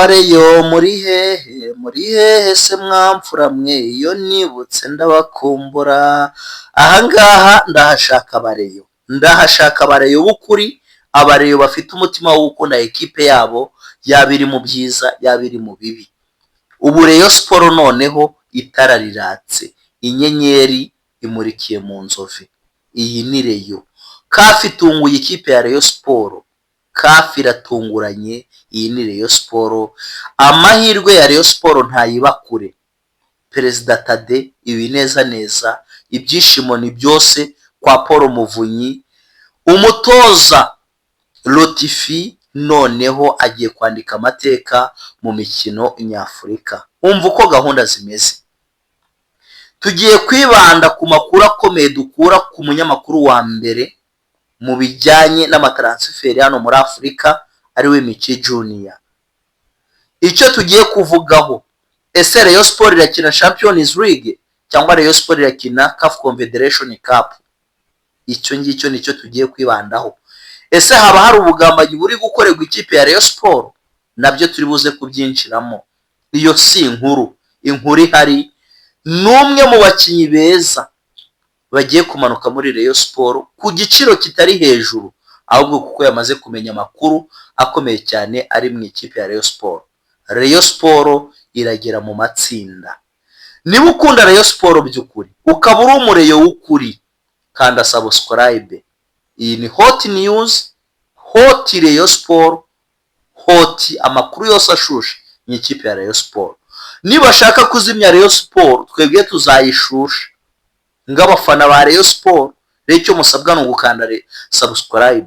Abareyo muri hehe? Muri hehe se mwamfura mwe? Iyo nibutse ndabakumbura. Ahangaha ndahashaka abareyo, ndahashaka abareyo b'ukuri, abareyo bafite umutima wo gukunda ekipe yabo, yaba iri mu byiza, yaba iri mu bibi. Ubu Rayon Sports noneho itara riratse, inyenyeri imurikiye mu nzove. Iyi ni Rayon. CAF itunguye ikipe ya Rayon Sports, CAF iratunguranye. Iyi ni Rayon Sports. Amahirwe ya Rayon Sports ntayiba kure. Perezida Tade ibinezaneza, ibyishimo ni byose kwa Paul Muvunyi. Umutoza Lotfi noneho agiye kwandika amateka mu mikino nyafurika. Umva uko gahunda zimeze. Tugiye kwibanda ku makuru akomeye dukura ku munyamakuru wa mbere mu bijyanye n'amatransfer hano muri Afurika, ariwe Miki Junior. Icyo tugiye kuvugaho: ese Rayon Sports irakina Champions League cyangwa Rayon Sports irakina CAF Confederation Cup? Icyo ngicyo nicyo tugiye kwibandaho. Ese haba hari ubugambanyi buri gukorerwa ikipe ya Rayon Sports? Nabyo turi buze kubyinjiramo. Iyo si inkuru. Inkuru ihari ni umwe mu bakinnyi beza bagiye kumanuka muri Rayon Sports ku giciro kitari hejuru, ahubwo kuko yamaze kumenya amakuru akomeye cyane ari mu ikipe ya Rayon Sports. Rayon Sports iragera mu matsinda. Niba ukunda Rayon Sports by'ukuri, ukaba uri umureyo w'ukuri, kanda subscribe. Iyi ni hot news, hot Rayon Sports, hot amakuru yose ashushe mu ikipe ya Rayon Sports. Nibashaka kuzimya Rayon Sports, twebwe tuzayishusha ng'abafana ba Rayon Sports. Rero icyo musabwa ni ugukanda subscribe.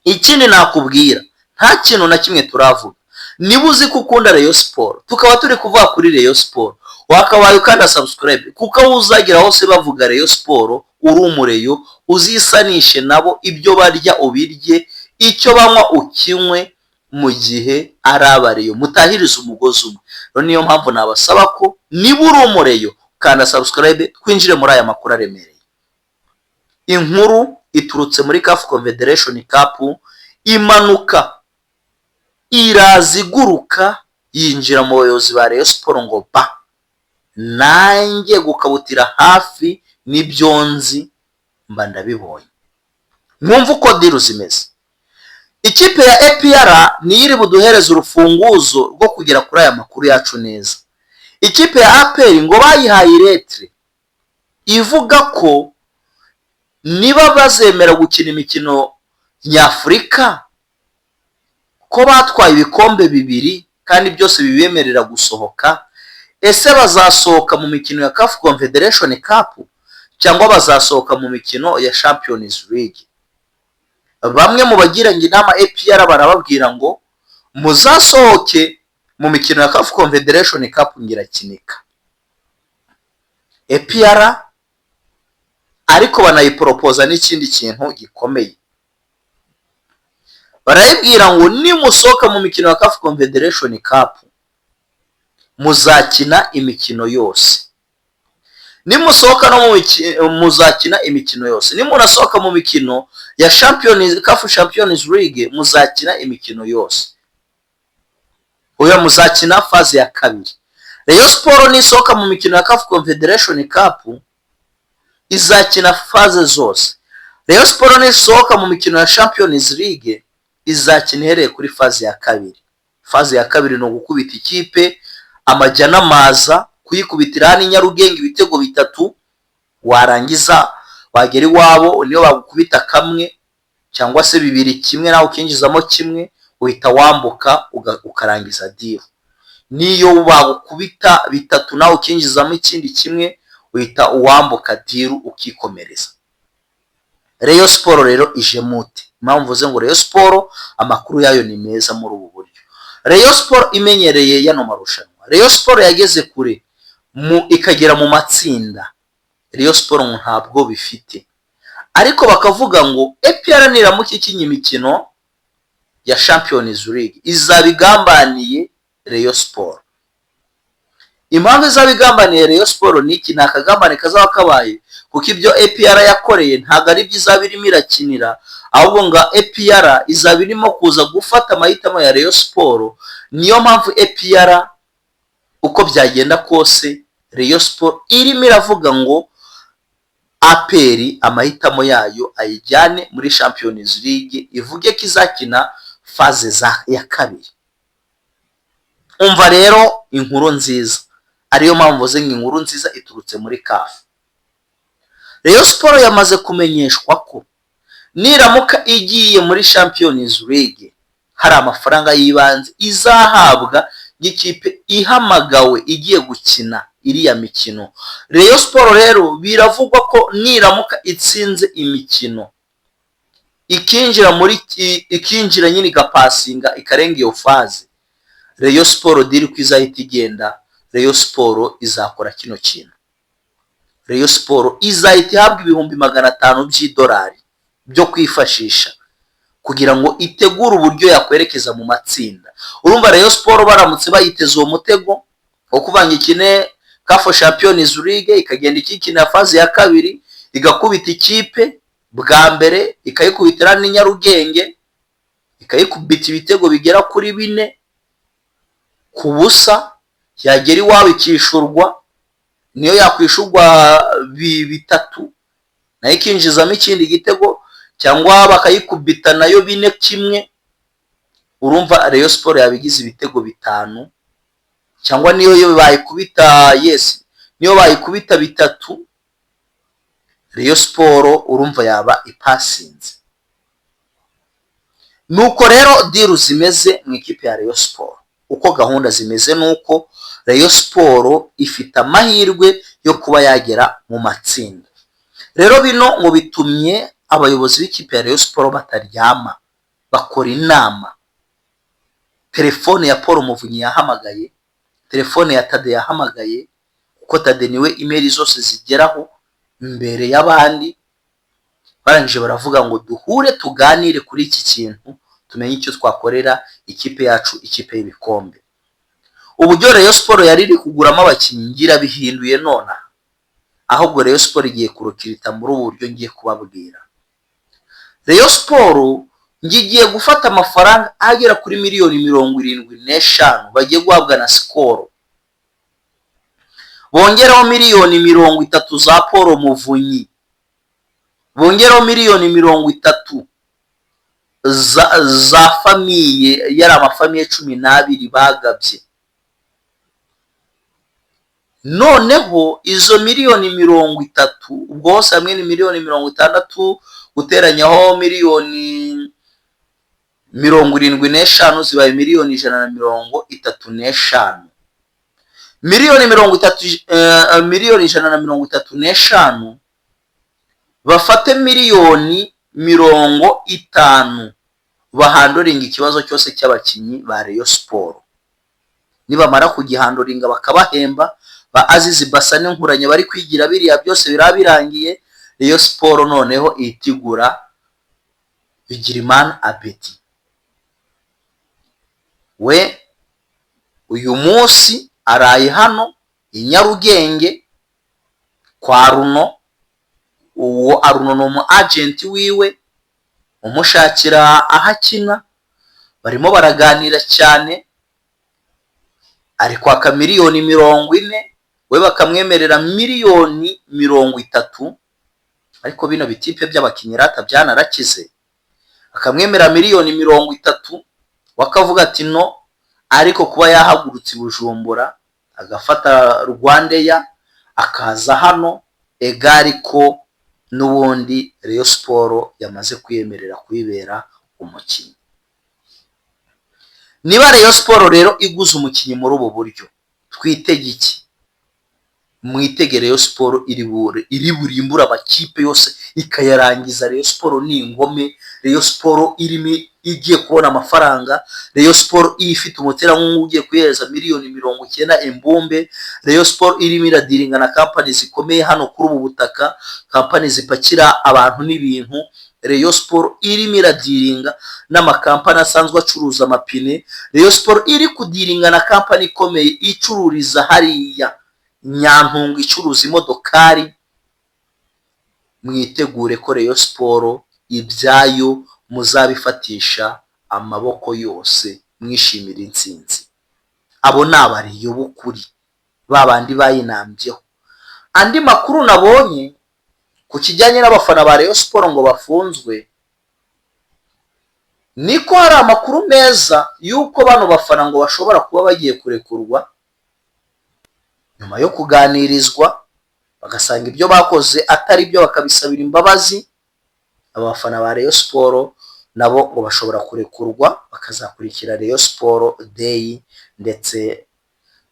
Ikindi nakubwira, nta kintu na kimwe turavuga. Niba uzi ko ukunda Rayon Sports, tukaba turi kuvuga kuri Rayon Sports, wakabaye ukanda subscribe, kuko aho uzagera hose bavuga Rayon Sports, uri umureyo, uzisanishe nabo. Ibyo barya ubirye, icyo banywa ukinywe, mu gihe ari abareyo mutahiriza umugozi umwe. Rero niyo mpamvu nabasaba ko niba uri umureyo, kanda subscribe, twinjire muri aya makuru aremereye. Inkuru iturutse muri CAF Confederation Cup, imanuka iraza iguruka yinjira mu bayobozi ba Rayon Sports ngo ba nanjye gukabutira hafi n'ibyo nzi mba ndabibonye. Mwumve uko deal zimeze. Ikipe ya APR niyo iri buduhereze urufunguzo rwo kugera kuri aya makuru yacu neza. Ikipe ya APR ngo bayihaye lettre ivuga ko niba bazemera gukina imikino nyafurika, ko batwaye ibikombe bibiri kandi byose bibemerera gusohoka. Ese bazasohoka mu mikino ya CAF Confederation Cup cyangwa bazasohoka mu mikino ya Champions League? Bamwe mu bagiranye inama APR barababwira ngo muzasohoke mu mikino ya CAF Confederation Cup ngirakinika APR, ariko banayiporopoza n'ikindi kintu gikomeye. Barayibwira ngo nimusohoka mu mikino ya CAF Confederation Cup, muzakina imikino yose. Nimusohoka no mu muzakina imikino yose. Nimunasohoka mu mikino ya Champions, CAF Champions League, muzakina imikino yose. Oya, muzakina phase ya kabiri. Rayon Sports nisohoka mu mikino ya CAF Confederation Cup, izakina phase zose. Rayon Sports nisohoka mu mikino ya Champions League, izakina ihereye kuri phase ya kabiri. Phase ya kabiri ni ugukubita ikipe amajya n'amaza, kuyikubitira hano i Nyarugenge ibitego bitatu, warangiza wagera iwabo niyo bagukubita kamwe cyangwa se 2-1, nawe ukinjizamo kimwe, uhita wambuka ukarangiza deal. Niyo bagukubita bitatu nawe ukinjizamo ikindi kimwe, uhita uwambuka deal ukikomereza. Rayon Sports rero ije mute? Impamvu mvuze ngo Rayon Sports amakuru yayo ni meza muri ubu buryo: Rayon Sports imenyereye yano marushanwa. Rayon Sports yageze kure mu ikagera mu matsinda. Rayon Sports ngo ntabwo bifite, ariko bakavuga ngo APR niramuka ikinnye imikino ya Champions League, izaba igambaniye Rayon Sports. Impamvu izaba igambaniye Rayon Sports ni iki? Ni akagambane kazaba kabaye, kuko ibyo APR yakoreye ntabwo ari byo izaba irimo irakinira, Ahubwo ngo APR izaba irimo kuza gufata amahitamo ya Rayon Sport. Niyo mpamvu APR, uko byagenda kose, Rayon Sport irimo iravuga ngo APR amahitamo yayo ayijyane muri Champions League, ivuge ko izakina phase ya kabiri. Umva rero inkuru nziza, ariyo mpamvu mvuze ngo inkuru nziza iturutse muri CAF. Rayon Sport yamaze kumenyeshwa ko niramuka igiye muri Champions League hari amafaranga y'ibanze izahabwa y'ikipe ihamagawe igiye gukina iriya mikino. Rayon Sport rero biravugwa ko niramuka itsinze imikino, ikinjira muri, ikinjira nyine, igapasinga, ikarenga iyo phase, Rayon Sport deal ko izahita igenda. Rayon Sport izakora kino kintu: Rayon Sport izahita ihabwa 500,000 by'idolari byo kwifashisha kugira ngo itegure uburyo yakwerekeza mu matsinda. Urumva Rayon Sport baramutse bayiteze uwo mutego wo kuvanga ikine CAF Champions League, ikagenda ikikina phase ya kabiri, igakubita ikipe bwa mbere, ikayikubitira n'i Nyarugenge, ikayikubita ibitego bigera kuri 4-0, yagera iwabo ikishurwa, niyo yakwishurwa 3 nayo ikinjizamo ikindi gitego, cyangwa bakayikubita nayo 4-1, urumva Rayon Sport yabigize ibitego 5. Cyangwa niyo yo bayikubita, yes, niyo bayikubita 3, Rayon Sport urumva yaba ipasinze. Nuko rero deal zimeze mu ikipe ya Rayon Sport, uko gahunda zimeze ni uko Rayon Sport ifite amahirwe yo kuba yagera mu matsinda. Rero bino ngo bitumye abayobozi b'ikipe ya Rayon Sport bataryama, bakora inama. Telefone ya Paul Muvunyi yahamagaye, telefone ya Tade yahamagaye, kuko Tade niwe email zose zigeraho mbere y'abandi. Barangije baravuga ngo duhure tuganire kuri iki kintu, tumenye icyo twakorera ikipe yacu, ikipe y'ibikombe. Uburyo Rayon Sport yari iri kuguramo abakinnyi ngira bihinduye nonaha, ahubwo Rayon Sport igiye kurokirita muri ubu buryo ngiye kubabwira. Rayon Sport ngiye gufata amafaranga agera kuri miliyoni 75 bagiye guhabwa na Skol, bongeraho miliyoni 30 za Paul Muvunyi, bongeraho miliyoni 30 za famille, yari ama famille 12 bagabye. Noneho izo miliyoni 30, ubwo hose hamwe ni miliyoni 60, guteranyaho miliyoni 75 zibaye miliyoni 135. Miliyoni 30, miliyoni 135, bafate miliyoni 50 bahandoringa ikibazo cyose cy'abakinnyi ba Rayon Sport. Nibamara kugihandoringa, bakabahemba, ba Azizi Basa n'Inkuranye bari kwigira biriya byose biraba birangiye. Rayon Sport noneho itigura Bigirimana Abedi. We uyu munsi araye hano i Nyarugenge kwa Runo. Uwo Aruno ni umu agent wiwe umushakira aho akina. Barimo baraganira cyane. Ari kwaka miliyoni 40, we bakamwemerera miliyoni 30. Ariko bino bitipe by'abakinnyi rata byanarakize. Akamwemera miliyoni 30, we akavuga ati no. Ariko kuba yahagurutse i Bujumbura, agafata RwandAir, akaza hano, egare ko n'ubundi Rayon Sport yamaze kwiyemerera kuyibera umukinnyi. Niba Rayon Sport rero iguze umukinnyi muri ubu buryo, twitege iki? Mwitege Rayon Sport iri burimbure amakipe yose ikayarangiza. Rayon Sport ni ingome. Rayon Sport irimo igiye kubona amafaranga. Rayon Sport ifite umuterankunga ugiye kuyihereza miliyoni 90 imbumbe. Rayon Sport irimo iradiringa na kampani zikomeye hano kuri ubu butaka, kampani zipakira abantu n'ibintu. Rayon Sport irimo iradiringa n'amakampani asanzwe acuruza amapine. Rayon Sport iri kudiringa na kampani ikomeye icururiza hariya Nyantunga, icuruza imodokari. Mwitegure ko Rayon Sport Ibyayo muzabifatisha amaboko yose mwishimira intsinzi. Abo ni aba Rayon b'ukuri, ba bandi bayinambyeho. Andi makuru nabonye ku kijyanye n'abafana ba Rayon Sports ngo bafunzwe, niko hari amakuru meza y'uko bano bafana ngo bashobora kuba bagiye kurekurwa nyuma yo kuganirizwa, bagasanga ibyo bakoze atari byo, bakabisabira imbabazi. Aba bafana ba Rayon Sports nabo ngo bashobora kurekurwa, bakazakurikira Rayon Sports Day ndetse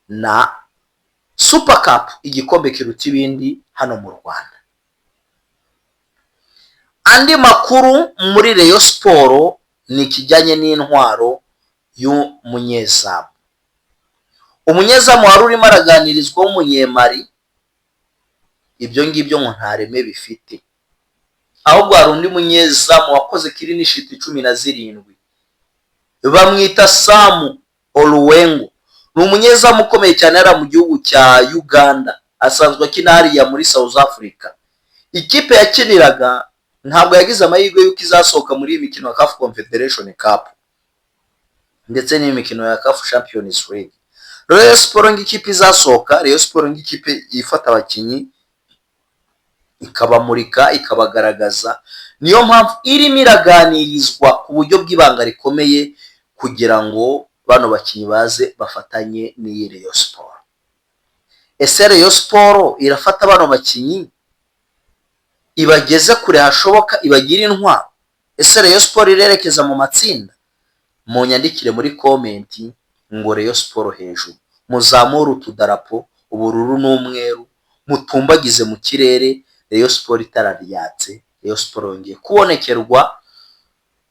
na Super Cup, igikombe kiruta ibindi hano mu Rwanda. Andi makuru muri Rayon Sports ni ikijyanye n'intwaro y'umunyezamu. Umunyezamu wari urimo araganirizwa w'Umunyemari, ibyo ngibyo ngo nta reme bifite, ahubwo hari undi munyezamu wakoze clean sheet 17, bamwita Samu Oruwengo. Ni umunyezamu ukomeye cyane hariya mu gihugu cya Uganda, asanzwe akina hariya muri South Africa. Ikipe yakiniraga ntabwo yagize amahirwe y'uko izasohoka muri iyi mikino ya CAF Confederation Cup ndetse n'imikino ya CAF Champions League. Rayon Sports nk'ikipe izasohoka, Rayon Sports nk'ikipe ifata abakinnyi ikabamurika, ikabagaragaza, niyo mpamvu irimo iraganirizwa ku buryo bw'ibanga rikomeye kugira ngo bano bakinnyi baze bafatanye n'iyi Rayon Sports. Ese Rayon Sports irafata bano bakinnyi ibageze kure hashoboka, ibagire intwaro? Ese Rayon Sports irerekeza mu matsinda? Munyandikire muri comment ngo "Rayon Sports hejuru", muzamure utudarapo ubururu n'umweru, mutumbagize mu kirere. Rayon Sports, itara ryatse, Rayon Sports yongeye kubonekerwa.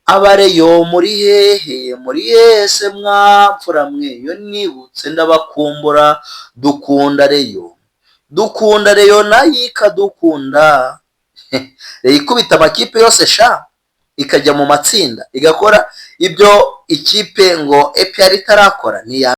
Aba Rayon muri hehe? Muri hehe se mwamfura mwe? Iyo nibutse ndabakumbura. Dukunda Rayon, dukunda Rayon, nayo ikadukunda. Rayon ikubita amakipe yose sha, ikajya mu matsinda, igakora ibyo ikipe ngo APR itarakora ni iya